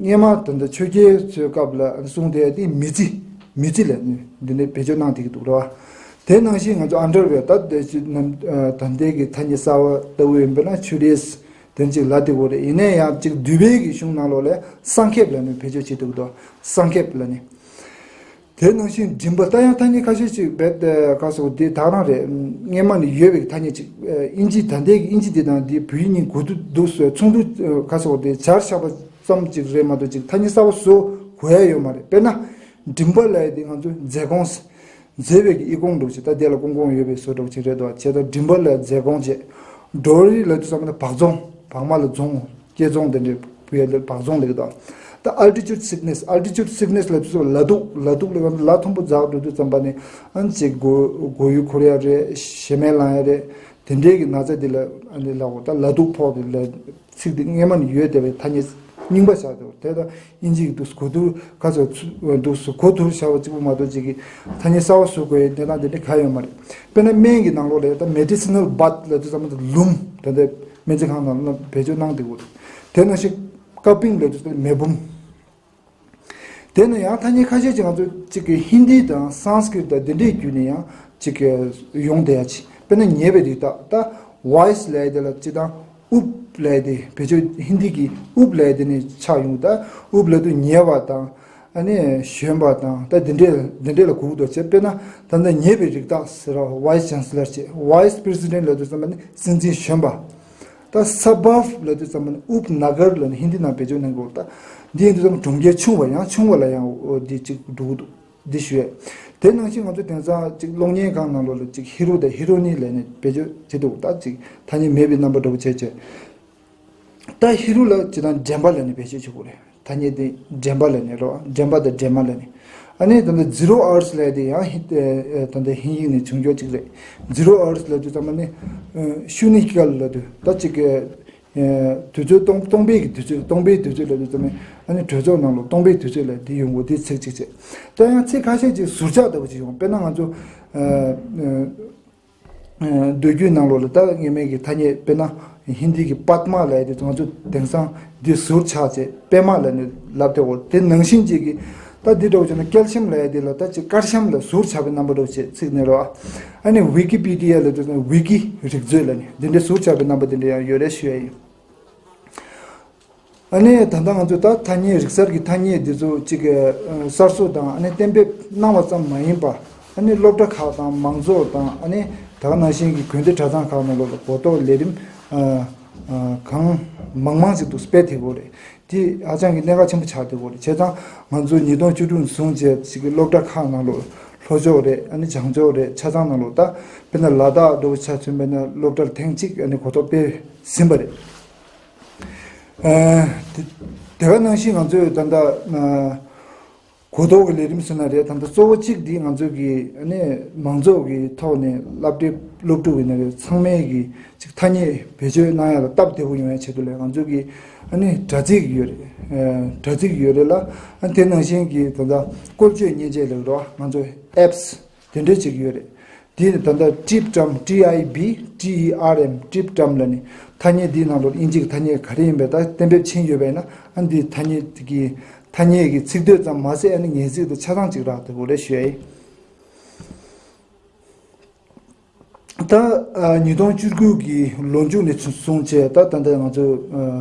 སྔས་མ་ད་ལྟ་ཆོས་རྒྱལ་ཚོའི་སྐབས་ལ་གསུངས་བསྡད་ཡ་དེ་མི་རྩིས། མི་རྩིས་ལབ་ནས་འདི་ནས་བེད་སྤྱོད་གནང་བསྡད་ཀྱི་འདུག་རེད་བ། དེ་ནང་བཞིན་ང་ཚོ་ཨན་ཌར་ཝེར། ད་དེ་ནམ་ད་ལྟའི་གི་ཐ་སྙད་གསར་བ་ལྟ་བུ་ཡིན་པ་ན་ཆུ་རེས་དེ་ཅིག་ལབ་བསྡད་ཀྱི་ཡོད་རེད། ཡིན་ན་ཡང་ཅིག་འདུས་པའི་གི་གཞུང་ནང་ལོགས་ལ་གསང་ཁེབས་ལབ་ནས་བེད་སྤྱོད་བྱེད་ཐུབ་ཀྱི་འདུག་གསང་ཁེབས་ལབ་ནས། དེ་ནང་བཞིན་མགྲིན་པ། ད་ཡང་ཐ་སྙད་ཁ་ཤས་ཅིག་རྦད་དེ་ག་ཟེར་དགོས་དེ་ད་རང་རེད། སྔས་མ་ནས་ཡོད་པའི་ཐ་སྙད་ཅིག་ཨིན་ཇི། ད་ལྟའི་གི་ཨིན་ཇི་དེ་དང་དེ་བོད་ཡིག་གཉིས་གོ་དུས་འདུག་སེ་ཚོགས་འདུ་ག་ཟེར་དགོས་དེ་བྱས་བཞག་པ་ཙམ་ཅིག་རེད་མ་གཏོགས་ཅིག་ཐ་སྙད་གསར་པ་བཟོ་དགོས་ཡ་ཡོད་མ་རེད། དཔེར་ན་མགྲིན་པ་ལབ་ཡ་དེ་ང་ཚོས་མཛེས་གོང་ཟེར། མཛེས་པའི་གི་ཨི་ཁུང་འདྲ་བོ་ཅིག་ད་དེ་ལ་ཀོང་ཀོང་ཡོད་པའི་བཟོ་འདྲ་བོ་ཅིག་རེད་འདུག་བྱས་ཙང་མགྲིན་པ་ལ་མཛེས་གོང་བྱས། ཌོ་རི་ལབ་དུས་ཙམ་པ་ནི་བག་རྫོངས། བག་མ་ལ་རྫོངས། སྐྱེ་རྫོངས་དེ་འདྲའི་བུ་ཡ་ལ་བག་རྫོངས་ལབ་ཀྱི་འདུག་ད་ཨལ་ཊི་ཅུཌ་སིག་ནེས། ཨལ་ཊི་ཅུཌ་སིག་ནེས་ལབ་དུས་ཙམ་པ་ལ་དུག་ལ་དུག་ལབ་ཀྱི་འདུག་ལ་མཐོན་པོ་འཛེགས་འགྲོ་དུས་ཙམ་པ་ནི་ཨ་ཅིག་མགོ་མགོ་ཡུ་འཁོར་ཡ་རེད། ཞེ་མེར་ལངས་ཡ་རེད། དེ་འདྲའི་གི་ན་ཚ་འདི་ལ་ཨ་ནི་ལབ་དགོས། ད་ལ་དུག་ཕོག་དེ་ལ། ཚིག་འདི་སྔས་མ་ནས་ཡོད་བསྡད་པའི་ཐ་སྙད་རྙིང་པ་ཆགས་འདུག་དེ་ལྟར་ཨིན་ཇི་གི་འདུག་གོ་དུར་ག་ཚོད་འདུག་གོ་དུར་བྱ་བ་གཅིག་པུ་མ་གཏོགས་ཅིག་གི་ཐ་སྙད་གསར་བ་བཟོ་དགོས་ཡ་དེ་དང་དེ་འདྲ་ག་ཡོད་མ་རེད། དཔེར་ན་སྨན་གྱི་ནང་ལོགས་ལ་ད་མེ་ཌི་སི་ནལ་བཱཐ་ལབ་དུས་ཙམ་པ་ད་ལུམ། ད་ལྟ་སྨན་རྩིས་ཁང་ནང་ལ་བེད་སྤྱོད་གནང་བསྡད་ཡོད། དེ་ནང་བཞིན་ཀ་པིང་ལབ་དུས་ཙམ་པ་མེ་བུམ། དེ་ནས་ཡང་ཐ་སྙད་ཁ་ཤས་ཅིག་ང་ཚོ་གཅིག་གི་ཧིན་དི་དང་སཾ་སྐྲྀཏ་དང་དེ་འདྲའི་བརྒྱུད་ནས་ཡང་གཅིག་གི་ཡོང་བསྡད་ཡ་ཅིག་དཔེར་ན་ཉེས་པའི་རིགས་བཏགས། ད་ཝའི་སི་ལབ་ཡ་དེ་ལ་སྤྱིར་བཏང་ཨུབ་ལབ་ཡ་དེ་བེད་སྤྱོད་ཧིན་དི་གི་ཨུབ་ལབ་ཡ་དེ་ནས་ཆགས་ཡོང་། ད་ཨུབ་ལབ་དུས་ཉེས་པ་དང་ཨ་ནི་གཞོན་པ་དང་ད་དེ་འདྲའི་དེ་འདྲའི་ལ་གོ་གི་འདུག་བྱས། དཔེར་ན་ད་ལྟ་ཉེས་པའི་རིགས་བཏགས་ཟེར་བ་ཝའི་སི་ཅན་སི་ལར་བྱས། ཝའི་སི་པི་རེ་སི་ཌེན་ཊ་ལབ་དུས་ཙམ་པ་ནི་སྲིད་འཛིན་གཞོན་པ། ད་སབ་བརབ་ལབ་དུས་ཙམ་པ་ནི་ཨུབ་ན་གར་ལབ་ནས་ཧིན་དི་ནང་བེད་སྤྱོད་གནང་གི་ཡོད། ད་འདི་ཡིན་དུས་ཙམ་གྲོང་ཁྱེར་ཆུང་བ། ཡང་ཆུང་བ་ལ་ཡང་འོ་འདི་གཅིག་འགྲོ་གི་འདུག་འདི་ཞུ་ཡས། དེ་ནང་བཞིན་ང་ཚོ་དེང་སང་ཅིག་གློག་བརྙན་སྒང་ནང་ལོགས་ལ་ཅིག་ཧི་རུ་དང་ཧི་རོ་ནི་ལབ་ནས་བེད་སྤྱོད་བྱེད་འདུག་ད་ཅིག་ཐ་སྙད་མེད་པའི་རྣམ་པ་འདྲ་པོ་བྱས་བྱས། ད་ཧི་རུ་ལ་ཅིག་དང་འགྲན་པ་ལབ་ནས་བེད་སྤྱོད་བྱེད་དགོས་རེད། ཐ་སྙད་དེ་འགྲན་པ་ལབ་ནས་རོ། འགྲན་པ་དང་འགྲན་མ་ལབ་ནས། ཨ་ནི་ད་ལྟ་ཛི་རོ་ཨར་ཊི་ལབ་དེ་ཡང་ཧི་ད་ལྟ་ཧིན་ཡིག་ནས་བྱུང་ཆོག་ཅིག་རེད། ཛི་རོ་ཨར་ཊི་ལབ་དུས་ཙམ་པ་ནི་ཤུ་ནི་ཀལ་ལབ་དུས་ད་ཅིག་གི་དུས་ཚོད་སྟོང་སྟོང་པའི་གི་དུས་ཚོད། སྟོང་པའི་དུས་ཚོད་ལབ་དུས་ཙམ་པ་ནི་ཨ་ནི་གྲོས་ཚོགས་ནང་ལ་སྟོང་པའི་དུས་ཚོད་ལབ་དེ་ཡོང་གོ་དེ་ཚིག་གཅིག་བྱས། ད་ཡང་ཚིག་ཁ་ཤས་ཅིག་ཟུར་ཆག་ལྟ་བུ་ཅིག་ཡོང་། དཔེར་ན་ང་ཚོ་མདོ་རྒྱུད་ནང་ལོགས་ལ་ད་སྔོན་མའི་གི་ཐ་སྙད་དཔེར་ན་ཧིན་དི་གི་པདྨ་ལབ་ཡ་དེ་ང་ཚོ་དེང་སང་འདི་ཟུར་ཆག་བྱས་པད་མ་ལབ་ནས་ལབ་དེ་འོ་དེ་ནང་བཞིན་ཅིག་གི། ད་འདི་འདྲ་བོ་བྱས་ན་ཀལ་ཤམ་ལབ་ཡ་དེ་ལ་ད་ཅིག་དཀར་ཤམ་ལ་ཟུར་ཆག་པའི་རྣམ་པ་འདྲ་བོ་བྱས་ཚིག་ནས་རོ། ཨ་ནི་ཝི་ཀི་པི་ཌི་ཡ་ལབ་དུས་ན་ཝི་ཀི་རིག་མཛོད་ལབ་ནས་འདི་འདྲའི་ཟུར་ཆག་པའི་རྣམ་པ་འདི་འདྲ་ཡང་ཡོད་རེད་ཞུ་ཡ་ཡིན། ཨ་ནི་ད་ལྟ་ང་ཚོས་ད་ཐ་སྙད་རིག་གསར་གྱི་ཐ་སྙད་འདི་ཚོ་གཅིག་གི་གསར་བཟོ་དང་ཨ་ནི་གཏན་འབེབས་གནང་བ་ཙམ་མ་ཡིན་པ། ཨ་ནི་སློབ་གྲྭ་ཁག་དང་མང་ཚོགས་དང་ཨ་ནི་ད་ག་ནང་བཞིན་གྱི་དགོན་སྡེ་གྲྭ་ཚང་ཁག་ནང་ལོགས་ལ་གོ་རྟོགས་ལས་རིམ་གང་མང་མང་ཞིག་ཏུ་སྤེལ་ཐུབ་ཀྱི་རེད། དེ་ཧ་ཅང་གི་གནད་འགག་ཆེན་པོ་ཆགས་ཐུབ་ཀྱི་རེད། བྱས་ཙང་ང་ཚོ་ཉིས་སྟོང་བཅུ་དྲུག་ནས་བཟུང་བྱས་ཅིག་གི་སློབ་གྲྭ་ཁག་ནང་ལོགས་ལྷོ་ཕྱོགས་རེད། ཨ་ནི་བྱང་ཕྱོགས་རེད། ཆ་ཚང་ནང་ལོགས་ད་དཔེར་ན་ལ་དྭགས་འདྲ་བོ་ཆ་མཚོན་པ་ན་སློབ་གྲྭར་ཐེངས་གཅིག་ཨ་ནི་གོ་རྟོགས་སྤེལ་ཟིན་པ་རེད། ཨ། དེ་དེ་ག་ནང་བཞིན་ང་ཚོས་ད་ལྟ་ཨ་གོ་རྟོགས་ཀྱི་ལས་རིམ་ཟེར་ན་རེད། ད་ལྟ་གཙོ་བོ་གཅིག་འདི་ང་ཚོ་གི་ཨ་ནི་མང་ཚོགས་ཀྱི་ཐོག་ནས་སློབ་གྲྭའི་སློབ་ཕྲུག་ཡིན་ན་རེད། ཚང་མས་ཀྱི་ཅིག་ཐ་སྙད་བེད་སྤྱོད་གནང་ཡ་ལ་སྟབས་བདེ་པོ་ཡོང་ཡ་ཆེད་དུ་ལས་ང་ཚོ་གི་ཨ་ནི་དྲ་ཚིགས་ཡོད་རེད། ཨ་དྲ་ཚིགས་ཡོད་རེད་ལ། ཨ་དེ་ནང་བཞིན་གྱི་ད་ལྟ་བཀོལ་སྤྱོད་མཉེན་ཆས་ལབ་རོགས། ང་ཚོ་ཨེབ་སི་དེ་འདྲ་ཅིག་ཡོད་རེད། དེ་ནི་ད་ལྟ་ཊིབ་ཊམ། ཊི་ཨའི་བི་ཊི་ཨི་ཨར་ཨེམ། ཊིབ་ཊམ་ལ་ནི་ཐ་སྙད་འདིའི་ནང་ལོགས་དབྱིན་ཇིའི་ཐ་སྙད་ག་རེ་ཡིན་པའི་ད་གཏན་འབེབས་ཕྱིན་ཡོད་པས་ན། ཨ་འདི་ཐ་སྙད་ཀྱི་ཐ་སྙད་ཀྱི་ཚིག་དོད་ཙམ་མ་ཟད་ཨ་ནི་ངེས་ཚིག་དང་ཆ་ཚང་གཅིག་རག་ཐུབ་དགོས་རེད་ཞུ་ཡ་ཡིན། ད་ཉིས་སྟོང་བཅུ་དགུ་གི་ལོ་མཇུག་ནས་བཟུང་བྱས་ད་ད་ལྟ་ང་ཚོ་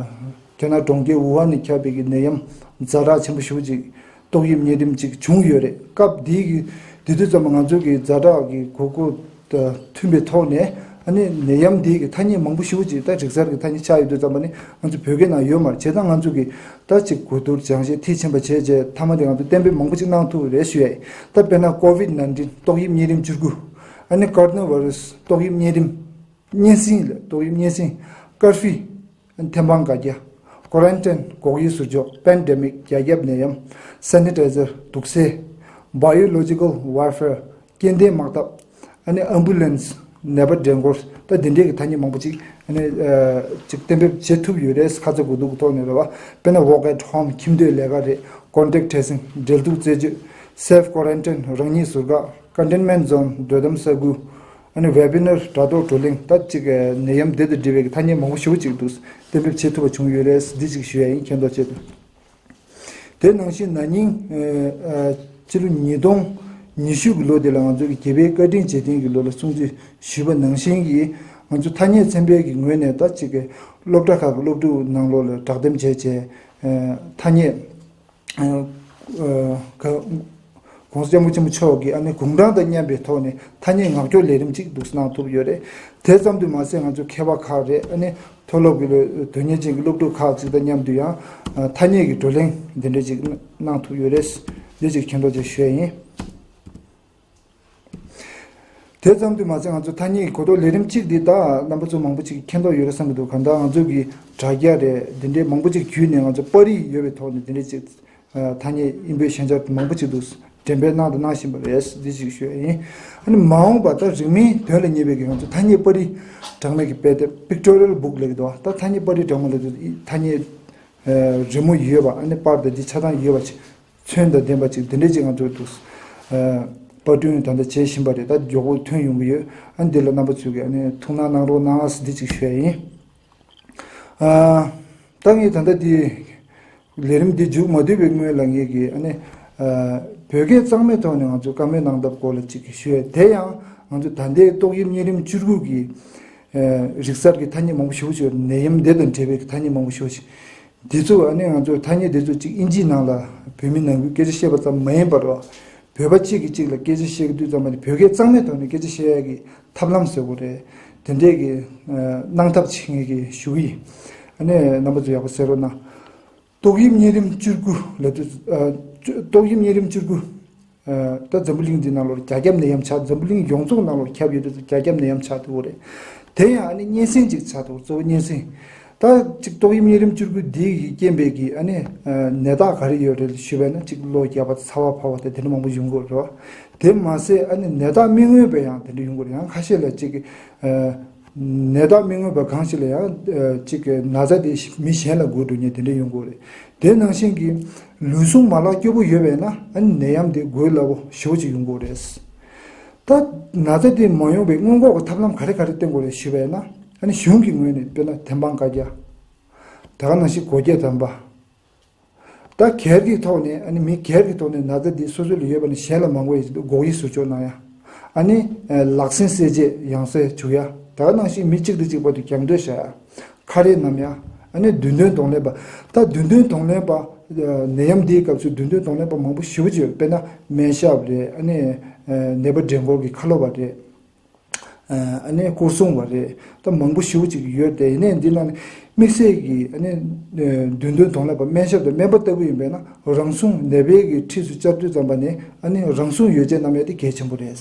རྒྱ་ནག་གྲོང་ཁྱེར་ཝུ་ཧན་ནས་ཁྱབ་པའི་གི་ནད་ཡམས་ཛ་དྲག་ཆེན་པོ་ཞེ་པོ་ཅིག་ཏོག་དབྱིབས་གཉན་རིམས་ཅིག་བྱུང་ཡོད་རེད། སྐབས་དེའི་གི་དེ་དུས་ཙམ་པ་ང་ཚོ་གི་ཛ་དྲག་གི་དགོས་མཁོ་དང་མཐུན་པའི་ཐོག་ནས་ཨ་ནི་ནད་ཡམས་དེའི་གི་ཐ་སྙད་མང་པོ་ཞེ་པོ་ཅིག་ད་རིག་གསར་གི་ཐ་སྙད་ཆགས་ཡོད་དུས་ཙམ་པ་ནི་ང་ཚོ་བོད་སྐད་ནང་ཡོད་མ་རེད། བྱས་ཙང་ང་ཚོ་གི་ད་ཅིག་གོ་བསྡུར་སྦྱང་བཤད་མཐིལ་ཕྱིན་པ་བྱས་རྗེས་མཐའ་མ་དེ་ང་ཚོ་གཏན་འབེབས་མང་པོ་ཅིག་གནང་ཐུབ་རེད་ཞུ་ཡ་ཡིན། ད་དཔེར་ན་ཀོ་ཝིད་ནའིན་ཊིན་ཏོག་དབྱིབས་གཉན་རིམས་བཅུ་དགུ། ཨ་ནི་ཀོ་རོ་ན་ཝའི་ར་སི་ཏོག་དབྱིབས་གཉན་རིམས། གཉན་སྲིན་ལ་ཏོག་དབྱིབས་གཉན་སྲིན། ཀར་ཕིའུ། ཨ་ནི་ཐེམ་སྤང་བཀའ་རྒྱ། ཀོ་རན་ཊིན་འགོག་དབྱེ་ཟུར་འཇོག་པེན་ཌེ་མིག་རྒྱ་ཁྱབ་ནད་ཡམས། སེ་ནི་ཊའི་ཛར་དུག་སེལ། བྷའི་ཡོ་ལོ་ཇི་ཀལ་ཝར་ཕེར། སྐྱེ་ལྡན་དམག་འཐབ། ཨ་ནི་ཨམ་བུ་ལན་སི། ནད་པ་འདྲེན་འཁོར། ད་འདི་འདྲའི་གི་ཐ་སྙད་མང་པོ་ཅིག་ཨ་ནི་ཨ་ཅིག་གཏན་འབེབས་བྱེད་ཐུབ་ཡོད་རེད། ཁ་ཚ་དགོས་གཏུག་གི་ཐོག་ནས་རེད་བ། དཔེར་ན་ཝོག་ཨེཊ་ཧོམ། ཁྱིམ་སྡོད་ལས་ཀ་རེད། ཀོན་ཊེག་ཊེ་སིང་། འབྲེལ་གཏུག་རྩད་གཅོད། སེལཕ་ཀོ་རན་ཊིན། རང་ཉིད་ཟུར་བཀག་ཀོན་ཊེན་མེན་ཊི་ཛོན། སྡོད་གཏམ་ས་ཁུལ། ཨ་ནི་ཝེ་བི་ནར། དྲ་ཐོག་བགྲོ་གླེང་། ད་ཅིག་ནད་ཡམས་འདི་དང་འབྲེལ་བའི་ཐ་སྙད་མང་པོ་ཞེ་པོ་ཅིག་འདུག་གཏན་འབེབས་བྱེད་ཐུབ་པ་བྱུང་ཡོད་རེད། འདི་ཅིག་ཞུ་ཡ་ཡིན། མཁྱེན་རྟོགས་ཆེད་དུ། དེ་ནང་བཞིན་ན་ནིང་ཨ་ཕྱི་ལོ་ཉིས་སྟོང་ཉི་ཤུ་གི་ལོ་དེ་ལ་ང་ཚོ་གི་རྒྱལ་བའི་བཀའ་དྲིན་རྗེས་དྲན་གྱི་ལོ་ལ་སྲུང་བརྩི་ཞུས་པ་ནང་བཞིན་གྱི་ང་ཚོ་ཐ་སྙད་ཚན་པའི་གི་ངོས་ནས་ད་ཅིག་གི་སློབ་གྲྭ་ཁག་གི་སློབ་ཕྲུག་ནང་ལོགས་ལ་དྲག་འདེམས་བྱས་བྱས་ཐ་སྙད། ཨ་ཨ་ག་༸གོང་ས་༸སྐྱབས་མགོན་ཆེན་པོ་མཆོག་གིས་ཨ་ནི་དགུང་གྲངས་དང་མཉམ་པའི་ཐོག་ནས་ཐ་སྙད་ངག་སྐྱོར་ལས་རིམ་ཅིག་འདུག་གནང་ཐུབ་ཡོད་རེད། དེ་ཙམ་དུ་མ་ཟད་ང་ཚོ་མཁས་པ་ཁག་རེད། ཨ་ནི་མཐོ་སློབ་ཀྱི་ལོ་དོན་གཉེར་ཅན་གྱི་སློབ་ཕྲུག་ཁག་ཅིག་དང་མཉམ་དུ་ཡང་ཐ་སྙད་ཀྱི་བགྲོ་གླེང་འདི་འདྲ་ཅིག་གནང་ཐུབ་ཡོད་རེད། འདི་ཅིག་མཁྱེན་རྟོགས་ཅིག་ཞུ་ཡ་ཡིན། དེ་ཙམ་དུ་མ་ཟད་ང་ཚོ་ཐ་སྙད་ཀྱི་གོ་རྟོགས་ལས་རིམ་གཅིག་འདི་ད་རྣམ་པ་ཚོ་མང་པོ་ཅིག་མཁྱེན་རྟོགས་ཡོད་རེད་བསམ་གྱི་འདུག་གང་ལྟར་ང་ཚོ་གི་དྲ་རྒྱ་རེད། འདི་འདྲའི་མང་པོ་ཅིག་བརྒྱུད་ནས་ང་ཚོ་པར་རིས་ཡོད་པའི་ཐོག་ནས་འདི་འདྲའི་ཅིག་ཐ་སྙད་དབྱིན་པའི་ཞན་ཆ་མང་པོ་ཅིག་འདུག་འགྲེམས་སྤེལ་གནང་དང་གནང་བཞིན་པ་རེད། འདི་ཅིག་ཞུ་ཡ་ཡིན། ཨ་ནི་མ་འོངས་པ་ད་རིང་མིན་དོན་ལ་གཉེར་བའི་གི་ང་ཚོ་ཐ་སྙད་པར་རིས་སྦྲགས་མའི་གི་དཔེ་དེབ། པིག་ཊོ་རི་ཡལ་བུག་ལབ་ཀྱི་འདུག་ད་ཐ་སྙད་པར་རིས་སྦྲགས་མ་ལབ་དུས་ཐ་སྙད་རི་མོ་ཡོད་པ། ཨ་ནི་པར་དང་འདི་ཆ་ཚང་ཡོད་པ་ཅིག་ཚོན་དང་ལྡན་པ་ཅིག་འདི་འདྲས་ཅིག་ང་ཚོས་འདུག་ཨ་པར་སྐྲུན་ད་ལྟ་བྱེད་བཞིན་པ་རེད། ད་མགྱོགས་པོ་ཐོན་ཡོང་གི་ཡོད། ཨ་འདི་ལ་རྣམ་པ་ཚོས་ཀྱི་ཨ་ནི་ཐུགས་སྣང་གནང་རོགས་གནང་ཟེར་འདི་ཅིག་ཞུ་ཡ་ཡིན། ཨ་ད་ངས་ད་ལྟ་འདི་ལས་རིམ་འདི་མཇུག་མ་བསྡུ་བའི་སྔོན་ལ་ངས་ཀྱི་ཨ་ནི་ཨ་བོད་སྐད་གཙང་མའི་ཐོག་ནས་ང་ཚོས་བཀའ་མོལ་གནང་སྟངས་སྐོར་ལ་ཅིག་ཞུ་ཡ། དེ་ཡང་ང་ཚོ་ད་ལྟའི་ཏོག་དབྱིབས་གཉན་རིམས་བཅུ་དགུ་གི་ཨ་རིག་གསར་གྱི་ཐ་སྙད་མང་པོ་ཞེ་པོ་ཅིག་ནད་ཡམས་འདི་དང་འབྲེལ་བའི་ཐ་སྙད་མང་པོ་ཞེ་པོ་ཅིག་འདི་ཚོ་ཨ་ནི་ང་ཚོ་ཐ་སྙད་འདི་ཚོ་གཅིག་ཨིན་ཇིའི་ནང་ལ་བོད་མི་ནང་ཁུལ་སྐད་ཆ་བཤད་པ་ཙམ་མ་ཡིན་པར་བོད་པ་གཅིག་གིས་གཅིག་ལ་སྐད་ཆ་བཤད་ཀྱི་དུས་ཙམ་པ་ནི་བོད་སྐད་གཙང་མའི་ཐོག་ནས་སྐད་ཆ་བཤད་ཡ་གི་ཐབས་ལམ་ཟེར་དགོས་རེད། དེ་འདྲས་ཀྱི་གནང་ཐབས་བྱེད་མཁན་གྱི་ཞུ་གི་ཡིན། ཨ་ནི་རྣམ་པ་ཚོ་ཡག་པོ་གསན་རོགས་གནང་། ཏོག་དབྱིབས་གཉན་རིམས་བཅུ་དགུ་ལབ་དུས་ཏོག་དབྱིབས་གཉན་རིམས་བཅུ་དགུ་ ད་འཛམ་བུ་གླིང་འདི་ནང་ལོགས་རྒྱ་ཁྱབ་ནད་ཡམས་ཆགས། འཛམ་བུ་གླིང་ཡོངས་རྫོགས་ནང་ལོགས་ཁྱབ་ཡོད་དུས་རྒྱ་ཁྱབ་ནད་ཡམས་ཆགས་འདུག་རེད། དེ་ཡང་ཨ་ནི་གཉན་སྲིན་ཅིག་ཆགས་འདུག་གཙོ་བོ་གཉན་སྲིན། ད་ཅིག་ཏོག་དབྱིབས་གཉན་རིམས་བཅུ་དགུ་འདི་གི་རྐྱེན་པས་ཀྱི་ཨ་ནི་ནད་རྟགས་ག་རེ་ཡོད་རེད་ཞུས་པ་ན། ཅིག་གློ་རྒྱག་པ། ཚ་བ་འཕར་བ་དང་དེ་འདྲ་མང་པོ་ཡོང་གི་ཡོད་རེད་བ། དེ་མ་ཟད་ཨ་ནི་ནད་རྟགས་མི་མངོན་པ་ཡང་དེ་འདྲ་ཡོང་གི་ཡོད་རེད། ཡང་ཁ་ཤས་ལ་ཅིག་ནད་རྟགས་མི་མངོན་པ་གང་ཞིག་ལ་ཡང་ཅིག་ན་ཚ་དེ་མི་གཞན་ལ་འགོས་འགྲོ་མཁན་དེ་འདྲ་ཡོང་གི་ཡོད་རེད། དེ་ནང་བཞིན་གྱི་ལུས་ཟུངས་མ་ལག་སྐྱོ་པོ་ཡོད་པས་ན་ཨ་ནི་ནད་ཡམས་དེ་འགོས་སླ་པོ་ཞེ་པོ་ཅིག་ཡོང་གི་ཡོད་རེད། ད་ན་ཚ་དེ་མ་ཡོང་བའི་སྔོན་འགོག་གི་ཐབས་ལམ་ག་རེ་ག་རེ་བསྟེན་དགོས་རེད་ཞུས་པས་ན། ཨ་ནི་གཞུང་གི་ངོས་ནས་དཔེར་ན་ཐེམ་སྤང་བཀའ་རྒྱ། དེ་ག་ནང་བཞིན་སྒོ་འབྱེད་དམ་པ། ད་སྒེར་གྱི་ཐོག་ནས་ཨ་ནི་མི་སྒེར་གྱི་ཐོག་ནས་ན་ཚ་འདི་སོ་སོ་ལ་ཡོད་པ་ནི་གཞན་ལ་མ་འགོས་ཡ་ཆེད་དུ་འགོག་དབྱེ་ཟུར་འཇོག་གནང་ཡ། ཨ་ནི་ལག་ཟིན་རྩེད་ཆས་ཡང་སེ་བྱུག་ཡ། དེ་ག་ནང་བཞིན་མི་གཅིག་དང་གཅིག་བར་དུ་རྒྱང་སྡོད་བྱ་ཡ། ཁ་རས་བསྣམས་ཡ། ཨ་ནི་མདུན་ཐོན་གདོང་ལེན་པ། ད་མདུན་ཐོན་གདོང་ལེན་པ། ནད་ཡམས་འདིའི་སྐབས་སུ་མདུན་ཐོན་གདོང་ལེན་པ་མང་པོ་ཞེ་པོ་ཅིག་ཡོད། དཔེར་ན་སྨན་ཞབས་རེད། ཨ་ནི་ནད་པ་འདྲེན་སྐོར་གྱི་ཁ་ལོ་བ་རེད། ཨ་ནི་སྐོར་སྲུང་བ་རེད། ད་མང་པོ་ཞེ་པོ་ཅིག་ཡོད་དེ། ཡིན་ནའི་འདི་ནང་ནས་དམིགས་བསལ་གྱི་ཨ་ནི་མདུན་ཐོན་གདོང་ལེན་པ་སྨན་ཞབས་དང་སྨན་པ་ལྟ་བུ་ཡིན་པས་ན། རང་སྲུང་ནད་པའི་གི་འཁྲིས་སུ་བཅར་དུས་ཙམ་པ་ནས་ཨ་ནི་རང་སྲུང་ཡོ་བྱད་བསྣམས་ཡ་དེ་གལ་ཆེན་པོ་རེད།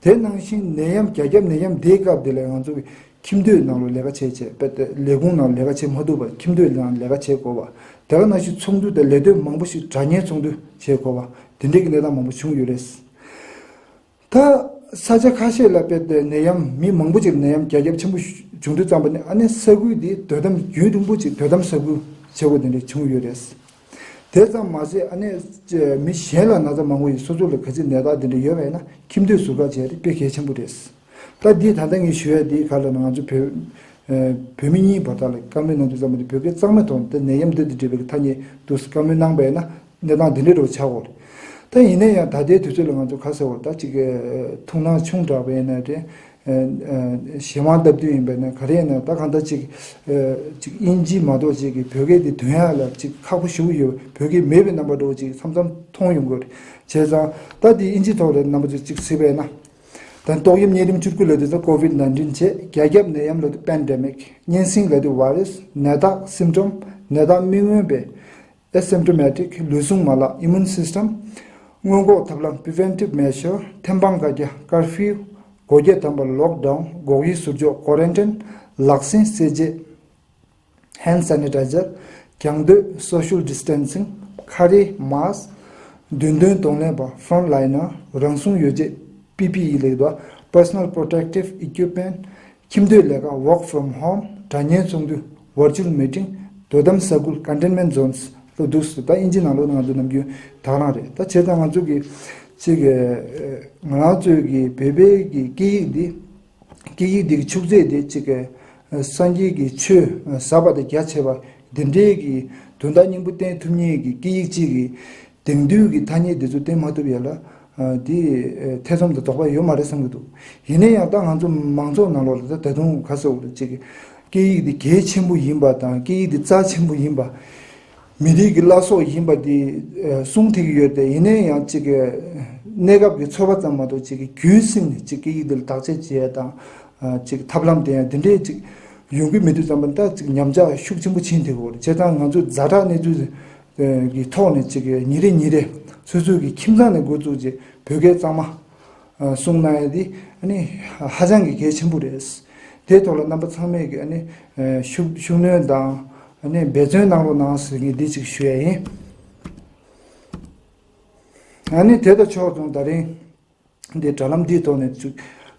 དེ་ནང་བཞིན་ནད་ཡམས་རྒྱ་ཁྱབ་ནད་ཡམས་འདིའི་སྐབས་འདི་ལ་ང་ཚོ་གི་ཁྱིམ་སྡོད་ནང་ལ་ལས་ཀ་བྱེད་བྱེད་དཔེ་དེ་ལས་ཁུངས་ནང་ལས་ཀ་བྱེད་མ་ཐུབ་པར་ཁྱིམ་སྡོད་ནང་ལས་ཀ་བྱེད་དགོས་པ། དེ་ག་ནང་བཞིན་ཚོགས་འདུ་དང་ལས་དོན་མང་པོ་ཞིག་དྲ་བརྙན་ཚོགས་འདུ་བྱེད་དགོས་པ། དེ་འདྲའི་གི་གནས་སྟངས་མང་པོ་བྱུང་ཡོད་རེད། ད་ས་ཆ་ཁ་ཤས་ལ་དཔེ་དེ་ནད་ཡམས་མི་མང་པོ་ཅིག་ནད་ཡམས་རྒྱ་ཁྱབ་ཆེན་པོ་བྱུང་དུས་ཙམ་པ་ནས་ཨ་ནི་ས་ཁུལ་འདི་དོ་དམ་རྒྱུན་རིང་པོ་ཅིག་དོ་དམ་ས་ཁུལ་བྱེད་དགོས་དེ་འདྲ་བྱུང་ཡོད་རེད། དེ་ཙམ་མ་ཟད་ཨ་ནི་མི་གཞན་ལ་ན་ཚ་མ་འགོས་ཡི་སོ་སོ་ལ་ག་ཚོད་ནད་རྟགས་དེ་འདྲ་ཡོད་པས་ན་ཁྱིམ་སྡོད་ཟུར་བཀག་བྱས་ཏེ་དཔེ་གལ་ཆེན་པོ་རེད། ད་འདི་ད་ལྟ་ངས་ཞུ་ཡ་འདི་ག་ལ་ན་ང་ཚོ་བོད་བོད་མི་གཉིས་བར་ཐག་ལ་བཀའ་མོལ་གནང་དུས་ཙམ་པ་འདི་བོད་སྐད་གཙང་མའི་ཐོག་ནས་ནད་ཡམས་འདི་དང་འབྲེལ་བའི་ཐ་སྙད་དུ་བཀའ་མོལ་གནང་པས་ན། གནས་སྟངས་འདི་འདྲའི་འགྲོ་ཆགས་འོར། ད་ཡིན་ན་ཡང་ད་ལྟའི་དུས་ཚོད་ལ་ང་ཚོ་ཁ་གསལ་བོར་ད་ཅིག་ཐུགས་སྣང་ཆུང་དྲགས་པ་ཡིན་ན་རེད། ཞེ་དབང་སྟབས་བསྟུན་ཡིན་པ་ཡིན་ན་ག་རེ་ཡིན་ན། ད་གང་ལྟར་ཅིག་ཅིག་དབྱིན་ཇི་མ་གཏོགས་ཅིག་གི་བོད་སྐད་འདི་འདོན་ཡག་ལ་ཅིག་ཁག་པོ་ཞེ་པོ་ཡོད། བོད་སྐད་མེད་པའི་རྣམ་པ་འདྲ་བོ་ཅིག་མཚམས་མཚམས་མཐོང་ཡོང་གི་རེད། བྱས་ཙང་ད་འདི་དབྱིན་ཇི་ཐོག་ལ་རྣམ་པ་ཚོས་ཅིག་གཟིགས་པ་ཡིན་ན། ད་ཏོག་དབྱིབས་གཉན་རིམས་བཅུ་དགུ་ལབ་དུས་ཙང་ཀོ་ཝིད་ནའིན་ཊིན་བྱས། རྒྱ་ཁྱབ་ནད་ཡམས་ལབ་དུས་པེན་ཌེ་མིག། གཉན་སྲིན་ལབ་དུས་ཝའི་རས། ནད་རྟགས་སིམ་ཊོམ། ནད་རྟགས་མི་མངོན་པའི་ཨེ་སིམ་ཊོ་མེ་ཊིག། ལུས་ཟུངས་མ་ལག་ཨི་མུན་སིས་ཊམ། སྔོན་འགོག་ཐབས་ལམ་པི་ཝེན་ཊིབ་མེ་ཞར། ཐེམ་སྤང་བཀའ་རྒྱ་ཀར་ཕིའུ། སྒོ་འབྱེད་དམ་པ་ལོག་ཌའུན། འགོག་དབྱེ་ཟུར་འཇོག་ཀོ་རན་ཊིན། ལག་ཟིན་རྩེད་ཆས། ཧེན་ཌི་སེ་ནི་ཊའི་ཛར། རྒྱང་སྡོད་སོ་ཤལ་ཌི་སི་ཊེན་སིང་། ཁ་རས་མཱསྐ། མདུན་ཐོན་གདོང་ལེན་པ་ཕོན་ཊི་ལའི་ནར། རང་སྲུང་ཡོ་བྱད་པི་པི་ཨི་ལབ་དུས་པར་སོ་ནལ་པོ་རོ་ཊེག་ཊིབ་ཨི་ཀུའིབ་མེན་ཊི། ཁྱིམ་སྡོད་ལས་ཀ་ཝོག་ཕོམ་ཧོམ། དྲ་བརྙན་ཚོགས་འདུ་ཝར་ཅུ་ཨལ་མི་ཊིང་། དོ་དམ་ས་ཁུལ་ཀོན་ཊེན་མེན་ཊི་ཛོན་སི་ལ་འདུག་སེ། ད་དབྱིན་ཇི་ནང་ལོགས་ང་ཚོ་ནམ་རྒྱུན་དག་རང་རེད། ད་བྱས་ཙང་ང་ཚོ་གི་ཅིག་ང་རང་ཚོའི་གི་བོད་པའི་གི་སྐད་ཡིག་འདི། སྐད་ཡིག་འདི་གི་ཆུ་ཚད་དེ་ཅིག་གི་སངས་རྒྱས་ཀྱི་ཆོས་ཟབ་པ་དང་རྒྱ་ཆེ་བ་འདི་འདྲའི་གི་དོན་དག་སྙིང་པོ་བསྟན་ཐུབ་མཁན་གྱི་སྐད་ཡིག་ཅིག་གི་དེང་དུས་ཀྱི་ཐ་སྙད་འདི་ཚོ་བསྟན་མ་ཐུབ་ཡ་ལ་འདི་ཐེ་ཚོམ་དང་དོགས་པ་ཡོད་མ་རེད་བསམ་གྱི་འདུག་ཡིན་ན་ཡང་ད་ང་ཚོ་མང་ཚོགས་ནང་ལོགས་ལ་ད་ད་དུང་ག་ཟེར་དགོས་རེད། ཅིག་གི་སྐད་ཡིག་འདི་གལ་ཆེན་པོ་ཡིན་པ་དང་སྐད་ཡིག་འདི་རྩ་ཆེན་པོ་ཡིན་པ། མི་རིགས་ཀྱི་བླ་སྲོག་ཡིན་པ་འདི་གསུང་ཐུབ་ཀྱི་ཡོད་དེ། ཡིན་ན་ཡང་ཅིག་གི་གནས་སྐབས་ཀྱི་ཚོར་བ་ཙམ་མ་གཏོགས་ཅིག་གི་རྒྱུན་བསྲིངས་ནས་ཅིག་སྐད་ཡིག་འདི་ལ་བརྟག་དཔྱད་བྱེད་ཡ་དང་། ཅིག་ཐབས་ལམ་དེ་ཡང་འདི་འདྲའི་ཅིག་ཡོང་གི་མེད་དུས་ཙམ་པ་ད་ཅིག་ཉམས་ཆག་ཤུགས་ཆེན་པོ་ཕྱིན་ཐུབ་ཀྱི་རེད། བྱས་ཙང་ང་ཚོས་ཛ་དྲག་གནས་ཚུལ་གྱི་ཐོག་ནས་ཅིག་གི་ཉིན་རེ་ཉིན་རེ་སོ་སོའི་གི་ཁྱིམ་ཚང་ནས་འགོ་བཙུགས་ཅིག་བོད་སྐད་གཙང་མ་གསུང་གནང་ཡ་འདི་ཨ་ནི་ཧ་ཅང་གི་གལ་ཆེན་པོ་རེད། དེའི་ཐོག་ལ་རྣམ་པ་ཚང་མས་གི་ཨ་ནི་ཤུགས་ཤུགས་སྣོན་དང་ཨ་ནི་འབད་བརྩོན་གནང་རོགས་གནང་ཟེར་གི་འདི་ཅིག་ཞུ་ཡ་ཡིན། ཨ་ནི་དེ་དང་ཕྱོགས་མཚུངས་ད་རིང་འདི་དྲ་ལམ་འདིའི་ཐོག་ནས་ཅིག་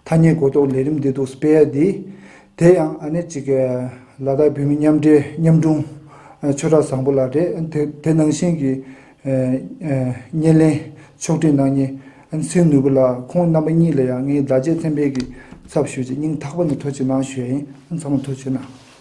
ཐ་སྙད་གོ་རྟོགས་ལས་རིམ་འདི་འདུག་སྤེལ་ཡ་འདི། དེ་ཡང་ཨ་ནི་ཅིག་ལ་དྭགས་བོད་མི་མཉམ་འབྲེལ་མཉམ་དྲུང་ཆོས་གྲགས་བཟང་པོ་ལགས་རེད། དེ་དེ་ནང་བཞིན་གྱི་བརྙན་ལེན་ཕྱོགས་སྒྲིག་གནང་མཁན་ཚེ་ནོར་བུ་ལགས། ཁོང་རྣམ་པ་གཉིས་ལ་ཡང་ངས་ཟླ་གཅིག་མཚན་འཕེལ་གྱི་ཚབ་ཞུས་ཏེ་སྙིང་ཐག་པ་ནས་ཐུགས་རྗེ་གནང་ཞུ་ཡ་ཡིན། ཚང་མ་ཐུགས་རྗེ་གནང་།